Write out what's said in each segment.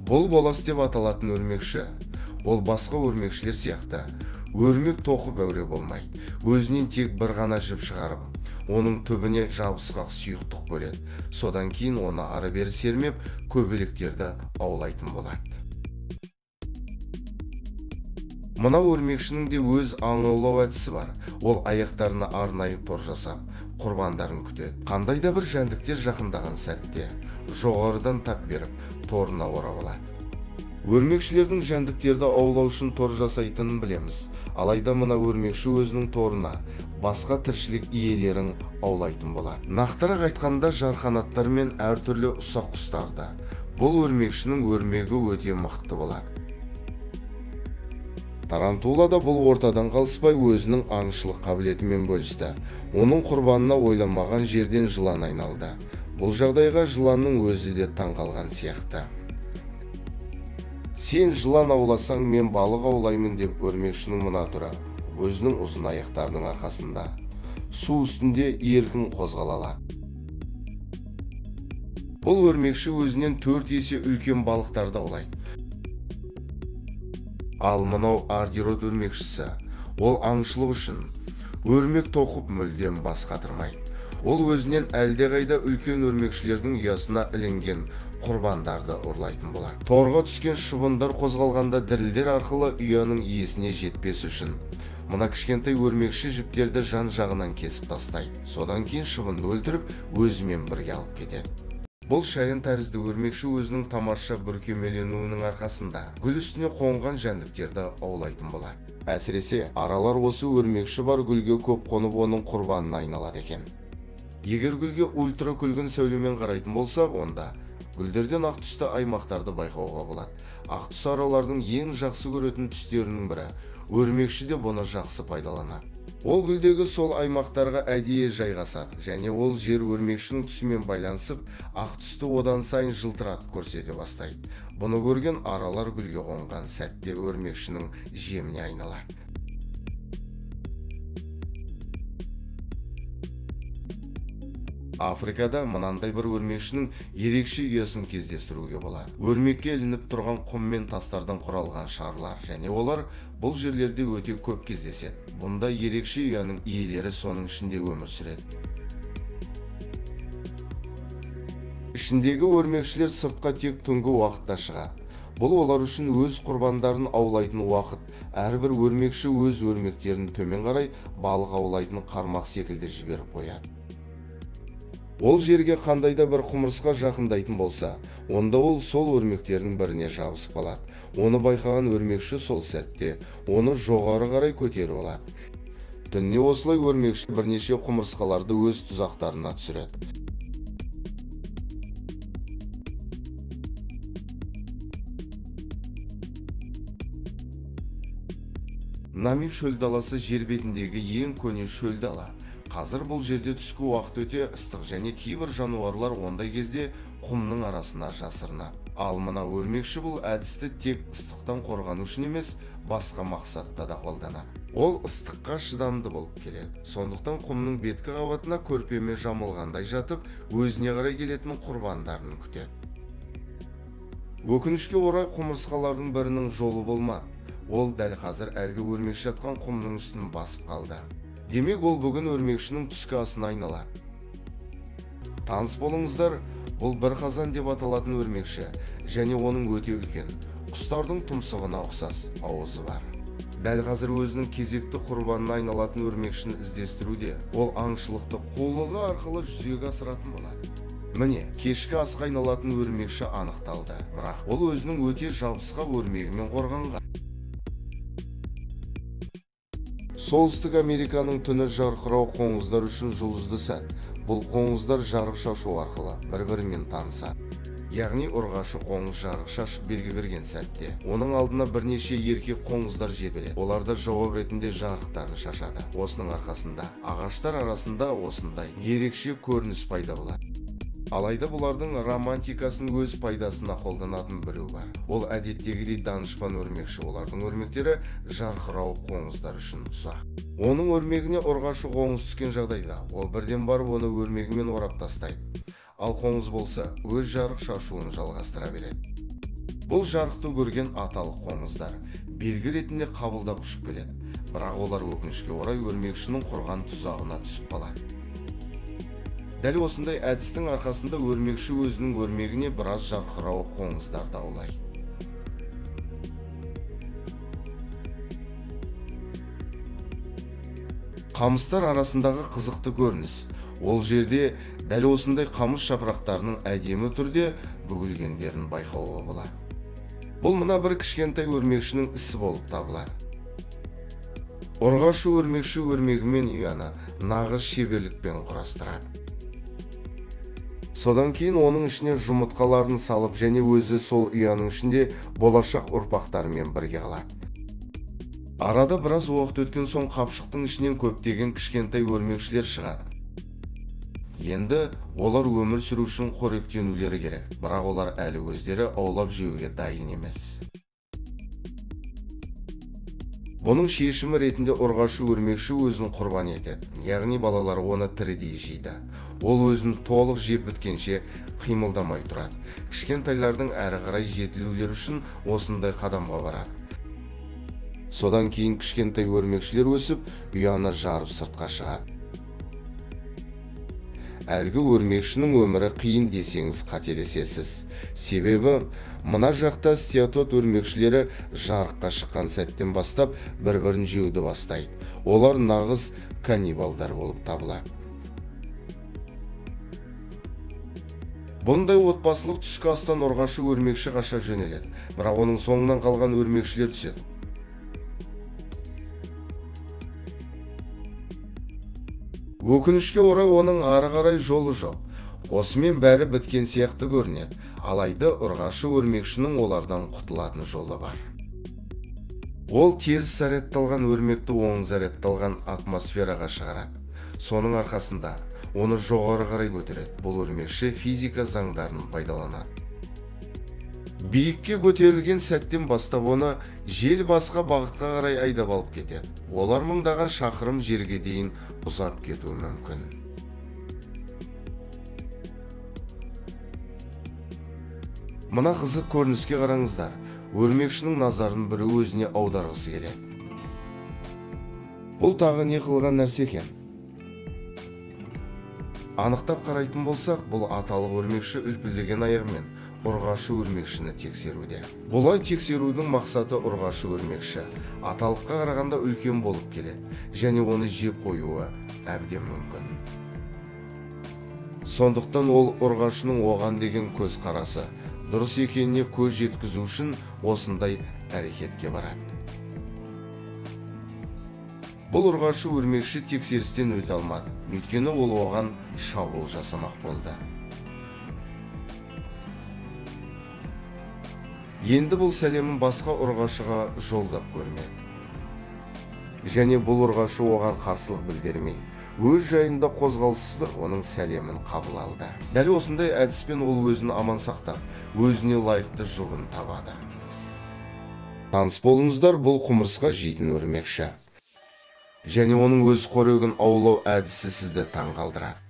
Бұл болас деп аталатын өрмекші. Ол басқа өрмекшілер сияқты өрмек тоқып әуре болмайды. Өзінен тек бір ғана жіп шығарып, оның түбіне жабысқақ сұйықтық бөледі. Содан кейін оны ары-бері сермеп, көбелектерді аулайтын болады. Мынау өрмекшінің де өз аң аулау әдісі бар. Ол аяқтарына арнайы тор жасап, құрбандарын күтеді. Қандай да бір жәндіктер жақындаған сәтте жоғарыдан тап беріп, торына орап алады. Өрмекшілердің жәндіктерді аулау үшін тор жасайтынын білеміз. Алайда мына өрмекші өзінің торына басқа тіршілік иелерін аулайтын болады. Нақтырақ айтқанда, жарқанаттар мен әртүрлі ұсақ құстарды. Бұл өрмекшінің өрмегі өте мықты болады. Тарантула да бұл ортадан қалыспай өзінің аңшылық қабілетімен бөлісті. Оның құрбанына ойламаған жерден жылан айналды. Бұл жағдайға жыланның өзі де таң қалған сияқты. Сен жылан ауласаң, мен балық аулаймын деп өрмекшінің мына түрі өзінің ұзын аяқтарының арқасында су үстінде еркін қозғала алады. Бұл өрмекші өзінен 4 есе үлкен балықтарды аулайды. Ал мынау ардирот өрмекшісі, ол аңшылық үшін өрмек тоқып мүлдем бас қатырмайды. Ол өзінен әлдеқайда үлкен өрмекшілердің ұясына ілінген құрбандарды ұрлайтын болады. Торға түскен шыбындар қозғалғанда дірілдер арқылы ұяның иесіне жетпес үшін мына кішкентай өрмекші жіптерді жан-жағынан кесіп тастайды. Содан кейін шыбынды өлтіріп, өзімен бірге алып кетеді. Бұл шаян тәрізді өрмекші өзінің тамаша бүркемеленуінің арқасында гүл үстіне қонған жәндіктерді аулайтын болады. Әсіресе, аралар осы өрмекші бар гүлге көп қонып, оның құрбанына айналады екен. Егер гүлге ультракүлгін сәулемен қарайтын болсақ, онда гүлдерден ақ түсті аймақтарды байқауға болады. Ақ түс аралардың ең жақсы көретін түстерінің бірі. Өрмекші де бұны жақсы пайдаланады. Ол гүлдегі сол аймақтарға әдейі жайғасады және ол жер өрмекшінің түсімен байланысып, ақ түсті одан сайын жылтыратып көрсете бастайды. Бұны көрген аралар гүлге қонған сәтте өрмекшінің жеміне айналады. Африкада мынандай бір өрмекшінің ерекше ұясын кездестіруге болады. Өрмекке ілініп тұрған құм мен тастардан құралған шарлар және олар бұл жерлерде өте көп кездеседі. Бұнда ерекше ұяның иелері соның ішінде өмір сүреді. Ішіндегі өрмекшілер сыртқа тек түнгі уақытта шығады. Бұл олар үшін өз құрбандарын аулайтын уақыт. Әрбір өрмекші өз өрмектерін төмен қарай балық аулайтын қармақ секілді жіберіп қояды. Ол жерге қандай да бір құмырсқа жақындайтын болса, онда ол сол өрмектердің біріне жабысып қалады. Оны байқаған өрмекші сол сәтте оны жоғары қарай көтеріп алады. Түнде осылай өрмекші бірнеше құмырсқаларды өз тұзақтарына түсіреді. Намиб шөл даласы жер бетіндегі ең көне шөл дала. Қазір бұл жерде түскі уақыт өте ыстық және кейбір жануарлар ондай кезде құмның арасына жасырынады. Ал мына өрмекші бұл әдісті тек ыстықтан қорғану үшін емес, басқа мақсатта да қолданады. Ол ыстыққа шыдамды болып келеді. Сондықтан құмның беткі қабатына көрпемен жамылғандай жатып, өзіне қарай келетін құрбандарын күтеді. Өкінішке орай құмырсқалардың бірінің жолы болмады. Ол дәл қазір әлгі өрмекші жатқан құмның үстін басып қалды. Демек, ол бүгін өрмекшінің түскі асына айналады. Таныс болыңыздар, бұл бір қазан деп аталатын өрмекші және оның өте үлкен, құстардың тұмсығына ұқсас ауызы бар. Дәл қазір өзінің кезекті құрбанына айналатын өрмекшіні іздестіруде. Ол аңшылықты қулығы арқылы жүзеге асыратын болады. Міне, кешкі асқа айналатын өрмекші анықталды. Бірақ ол өзінің өте жабысқақ өрмегімен қорғанған. Солтүстік Американың түні жарқырау қоңыздар үшін жұлдызды сәт. Бұл қоңыздар жарық шашу арқылы бір-бірімен танысады. Яғни ұрғашы қоңыз жарық шашып белгі берген сәтте оның алдына бірнеше еркек қоңыздар жеткіледі. Олар да жауап ретінде жарықтарын шашады. Осының арқасында ағаштар арасында осындай ерекше көрініс пайда болады. Алайда бұлардың романтикасын өз пайдасына қолданатын біреу бар. Ол әдеттегідей данышпан өрмекші. Олардың өрмектері жарқырау қоңыздар үшін тұзақ. Оның өрмегіне ұрғашы қоңыз түскен жағдайда ол бірден барып оны өрмегімен орап тастайды. Ал қоңыз болса өз жарық шашуын жалғастыра береді. Бұл жарықты көрген аталық қоңыздар белгі ретінде қабылдап ұшып келеді. Бірақ олар өкінішке орай өрмекшінің құрған тұзағына түсіп қалады. Дәл осындай әдістің арқасында өрмекші өзінің өрмегіне біраз жарқырауық қоңыздарды аулайды. Қамыстар арасындағы қызықты көрініс. Ол жерде дәл осындай қамыс жапырақтарының әдемі түрде бүгілгендерін байқауға болады. Бұл мына бір кішкентай өрмекшінің ісі болып табылады. Ұрғашы өрмекші өрмегімен ұяны нағыз шеберлікпен құрастырады. Содан кейін оның ішіне жұмыртқаларын салып және өзі сол ұяның ішінде болашақ ұрпақтарымен бірге қалады. Арада біраз уақыт өткен соң қапшықтың ішінен көптеген кішкентай өрмекшілер шығады. Енді олар өмір сүру үшін қоректенулері керек, бірақ олар әлі өздері аулап жеуге дайын емес. Бұның шешімі ретінде ұрғашы өрмекші өзін құрбан етеді, яғни балалар оны тірідей жейді. Ол өзін толық жеп біткенше қимылдамай тұрады. Кішкентайлардың әрі қарай жетілулері үшін осындай қадамға барады. Содан кейін кішкентай өрмекшілер өсіп, ұяны жарып сыртқа шығады. Әлгі өрмекшінің өмірі қиын десеңіз қателесесіз. Себебі мына жақта стеатот өрмекшілері жарыққа шыққан сәттен бастап бір-бірін жеуді бастайды. Олар нағыз каннибалдар болып табылады. Бұндай отбасылық түскі астан ұрғашы өрмекші қаша жөнеледі, бірақ оның соңынан қалған өрмекшілер түседі. Өкінішке орай оның ары қарай жолы жоқ. Осымен бәрі біткен сияқты көрінеді. Алайда ұрғашы өрмекшінің олардан құтылатын жолы бар. Ол теріс зарядталған өрмекті оң зарядталған атмосфераға шығарады. Соның арқасында оны жоғары қарай көтереді. Бұл өрмекші физика заңдарын пайдаланады. Биікке көтерілген сәттен бастап оны жел басқа бағытқа қарай айдап алып кетеді. Олар мыңдаған шақырым жерге дейін ұзап кетуі мүмкін. Мына қызық көрініске қараңыздар. Өрмекшінің назарын бірі өзіне аударғысы келеді. Бұл тағы не қылған нәрсе екен? Анықтап қарайтын болсақ, бұл аталық өрмекші үлпілдеген аяғымен ұрғашы өрмекшіні тексеруде. Бұлай тексерудің мақсаты ұрғашы өрмекші аталыққа қарағанда үлкен болып келеді және оны жеп қоюы әбден мүмкін. Сондықтан ол ұрғашының оған деген көзқарасы дұрыс екеніне көз жеткізу үшін осындай әрекетке барады. Бұл ұрғашы өрмекші тексерістен өте алмады, өйткені ол оған шабуыл жасамақ болды. Енді бұл сәлемін басқа ұрғашыға жолдап көрмек. Және бұл ұрғашы оған қарсылық білдірмей, өз жайында қозғалыссыз тұрып оның сәлемін қабыл алды. Дәл осындай әдіспен ол өзін аман сақтап, өзіне лайықты жұбын табады. Таныс болыңыздар, бұл құмырсқа жейтін өрмекші. Және оның өз қорегін аулау әдісі сізді таңғалдырады.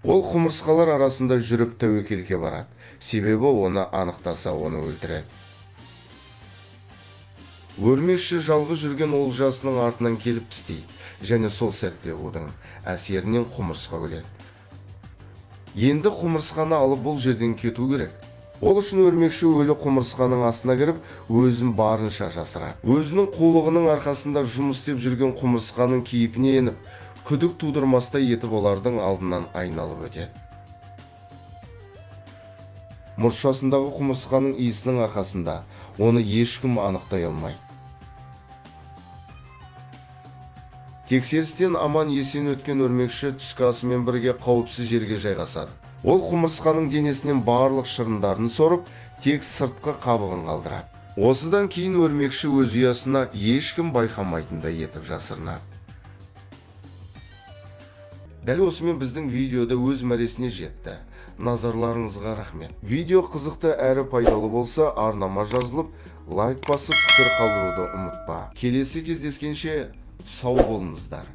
Ол құмырсқалар арасында жүріп тәуекелге барады, себебі оны анықтаса оны өлтіреді. Өрмекші жалғыз жүрген олжасының артынан келіп тістейді, және сол сәтте удың әсерінен құмырсқа өледі. Енді құмырсқаны алып бұл жерден кету керек. Ол үшін өрмекші өлі құмырсқаның астына кіріп, өзін барынша жасырады. Өзінің қулығының арқасында жұмыс істеп жүрген құмырсқаның кейпіне еніп, күдік тудырмастай етіп олардың алдынан айналып өтеді. Мұршасындағы құмырсқаның иісінің арқасында оны ешкім анықтай алмайды. Тексерістен аман есен өткен өрмекші түскі асымен бірге қауіпсіз жерге жайғасады. Ол құмырсқаның денесінен барлық шырындарын сорып, тек сыртқы қабығын қалдырады. Осыдан кейін өрмекші өз ұясына ешкім байқамайтындай етіп жасырынады. Дәл осымен біздің видеода өз мәресіне жетті. Назарларыңызға рахмет. Видео қызықты әрі пайдалы болса, арнама жазылып, лайк басып, пікір қалдыруды ұмытпа. Келесі кездескенше сау болыңыздар.